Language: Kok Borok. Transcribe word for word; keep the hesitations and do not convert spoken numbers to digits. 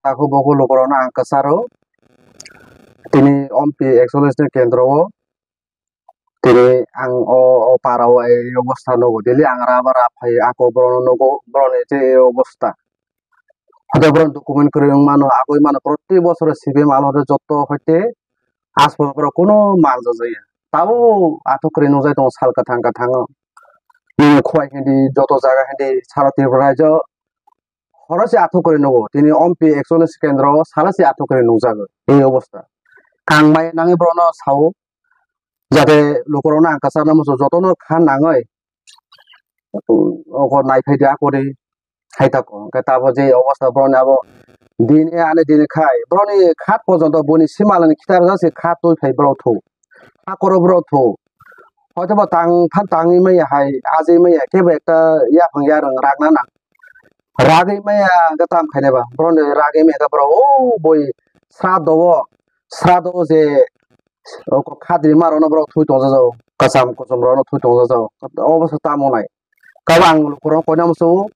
takhuk bukhuk lukurokno ang kwcharo. Tini ompi ekchollish ni kendro o tini ang o, o para o ei obostha nugo. Daily ang rubber rap phai ako borokno nugo, borokni je ei obostha. Hote borok document kwrwi wng mano, agoi mano, proti bosoro C P M alore joto hoite aswk borok kuno manjajaya. Tabuk athuk kwrwi nukjai tongo sal kwthang kwthango. Nini khowai hindi joto jaga hindi sara Tripura rajyo horo se athuk kwrwi nugo. Tini ompi ekchollish kendro o sala se athuk kwrwi nukjago ei obostha. Kang mai nangwi borokno sao, jate lukurokno ang kwcharna muchung jotono kha nangwi oko naiphai di akori hai tako. Hwnkhe tabuk je obostha borokni abo dini ani dini khai borokni khat porjonto buini simalani khitar jase khat twi phai borok thu. Hakoro borok thu. Hoitobo tang phan tangwi maya hai, ajwi maya kebo ekta yaphang yarwng ragna nang. Ragwi maya hwnkhe tam khainai ba. Borokni ragwi maya hwnkhe borok o bui srado o, srado o je o khatri ma rokno borok thui tongjago. Kwcham kwcham rokno thui tongjago. Obo se tamo nai. Kabo ang lukurok koina muchungo.